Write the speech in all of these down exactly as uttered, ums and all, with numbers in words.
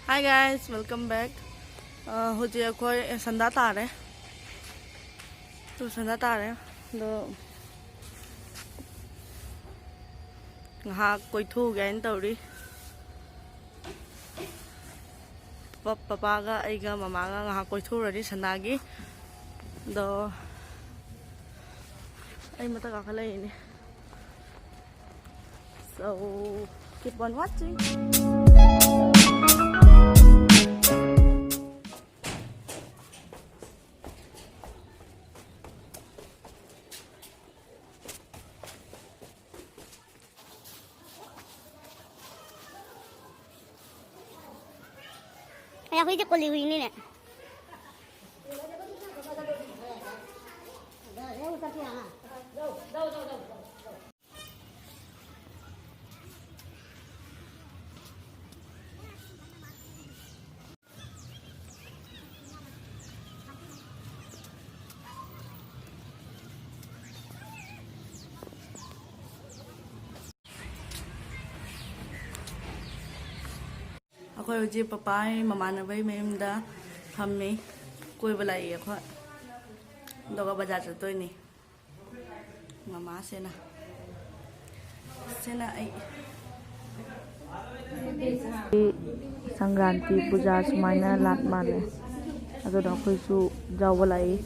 Hi guys, welcome back. ꯑ, ꯍꯧꯖꯤꯛ ꯑꯩꯈꯣꯏ ꯁꯟꯗꯥ ꯇꯥꯔꯦ꯫ ꯇꯨ ꯁꯟꯗꯥ ꯇꯥꯔꯦ꯫ ꯑꯗꯣ ꯉꯥꯏꯍꯥꯛ ꯀꯣꯏꯊꯣꯛꯎꯒꯦ ꯍꯥꯏꯅ ꯇꯧꯔꯤ꯫ ꯄ-, ꯄꯄꯥꯒ ꯑꯩꯒ ꯃꯃꯥꯒ ꯉꯥꯏꯍꯥꯛ ꯀꯣꯏꯊꯣꯛꯎꯔꯅꯤ ꯁꯟꯗꯥꯒꯤ꯫ ꯑꯗꯣ ꯑꯩ ꯃꯊꯛ ꯀꯥꯈꯠꯂꯛꯏꯅꯦ꯫ So, keep on watching. ꯑꯩ ꯑꯩꯈꯣꯏꯗꯤ ꯀꯣꯂꯤ ꯍꯨꯏꯅꯤꯅꯦ꯫ ꯑꯩꯈꯣꯏ ꯍꯧꯖꯤꯛ ꯄꯄꯥꯒꯤ ꯃꯃꯥꯟꯅꯕꯒꯤ ꯃꯌꯨꯝꯗ ꯐꯝꯃꯤ꯫ ꯀꯣꯏꯕ ꯂꯥꯛꯏ ꯑꯩꯈꯣꯏ꯫ ꯑꯗꯨꯒ ꯕꯖꯥꯔ ꯆꯠꯇꯣꯏꯅꯤ꯫ ꯃꯃꯥꯁꯤꯅ, ꯁꯤꯅ ꯑꯩ꯫ ꯁꯪꯀ꯭ꯔꯥꯟꯇꯤ ꯄꯨꯖꯥ ꯁꯨꯃꯥꯏꯅ ꯂꯥꯠ ꯃꯥꯜꯂꯦ꯫ ꯑꯗꯨꯅ ꯑꯩꯈꯣꯏꯁꯨ ꯌꯥꯎꯕ ꯂꯥꯛꯏ꯫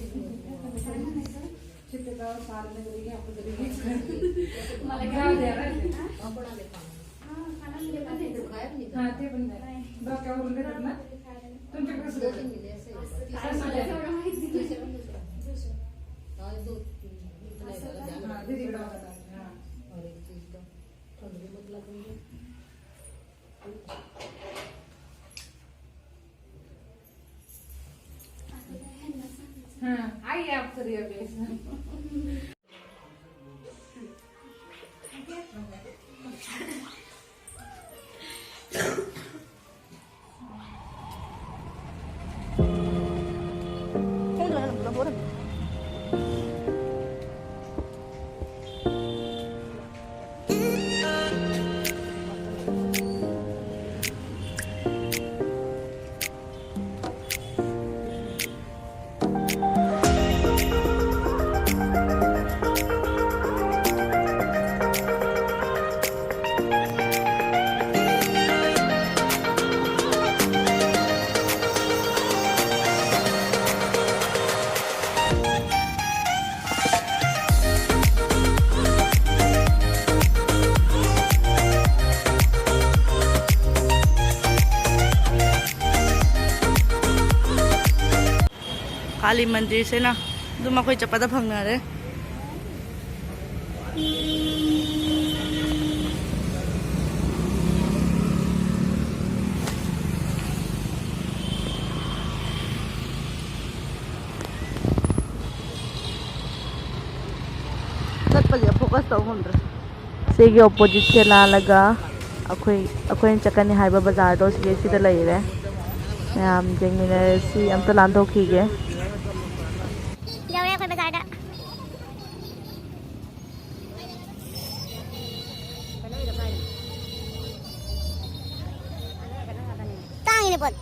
हाँ, ते पण द्या. डोक्यावरून देतात ना? तुमच्याकडे सुद्धा. हा, ते तिकडे बघा. हा. हाँ, आइए आप करिए अभी। ꯀꯥꯂꯤ ꯃꯟꯗꯤꯔꯁꯤꯅ ꯑꯗꯨꯝ ꯑꯩꯈꯣꯏ ꯆꯠꯄꯗ ꯐꯪꯅꯔꯦ꯫ ꯆꯠꯄꯁꯦ ꯐꯣꯀꯁ ꯇꯧ ꯉꯝꯗ꯭ꯔꯦ꯫ ꯁꯤꯒꯤ ꯑꯣꯄꯣꯖꯤꯠꯁꯦ ꯂꯥꯜꯂꯒ ꯑꯩꯈꯣꯏ, ꯑꯩꯈꯣꯏꯅ ꯆꯠꯀꯅꯤ ꯍꯥꯏꯕ ꯕꯖꯥꯔꯗꯣ ꯁꯤꯒꯤ ꯁꯤꯗ ꯂꯩꯔꯦ꯫ ꯃꯌꯥꯝ ꯌꯦꯡꯃꯤꯟꯅꯔꯁꯤ, ꯑꯝꯇ ꯂꯥꯟꯊꯣꯛꯈꯤꯒꯦ꯫ ꯌꯧꯔꯦ ꯑꯩꯈꯣꯏ ꯕꯖꯥꯔꯗ꯫ ꯇꯥꯡꯉꯤꯅꯦ ꯄꯣꯠ꯫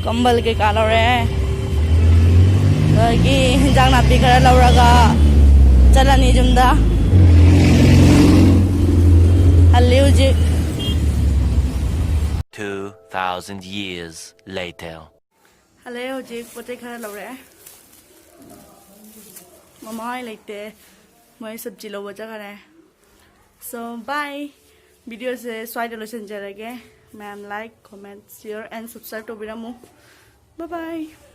ꯀꯝꯕꯜ ꯀꯩꯀꯥ ꯂꯧꯔꯦ꯫ ꯑꯗꯒꯤ ꯍꯤꯟꯖꯥꯡ ꯅꯥꯄꯤ ꯈꯔ ꯂꯧꯔꯒ ꯆꯠꯂꯅꯤ ꯌꯨꯝꯗ꯫ ꯍꯜꯂꯤ ꯍꯧꯖꯤꯛ꯫ Two thousand years later. ꯍꯜꯂꯛꯑꯦ, ꯍꯧꯖꯤꯛ ꯄꯣꯠ ꯆꯩ ꯈꯔ ꯂꯧꯔꯛꯑꯦ꯫ ꯃꯃꯥ ꯍꯣꯏ ꯂꯩꯇꯦ, ꯃꯣꯏ ꯁꯕꯖꯤ ꯂꯧꯕ ꯆꯠꯈꯔꯦ꯫ So bye, ꯚꯤꯗꯤꯑꯣꯁꯦ ꯁ꯭ꯋꯥꯏꯗ ꯂꯣꯏꯁꯤꯟꯖꯔꯒꯦ꯫ ꯃꯌꯥꯝ like, comment, share and subscribe ꯇꯧꯕꯤꯔꯝꯃꯨ꯫ Bye bye.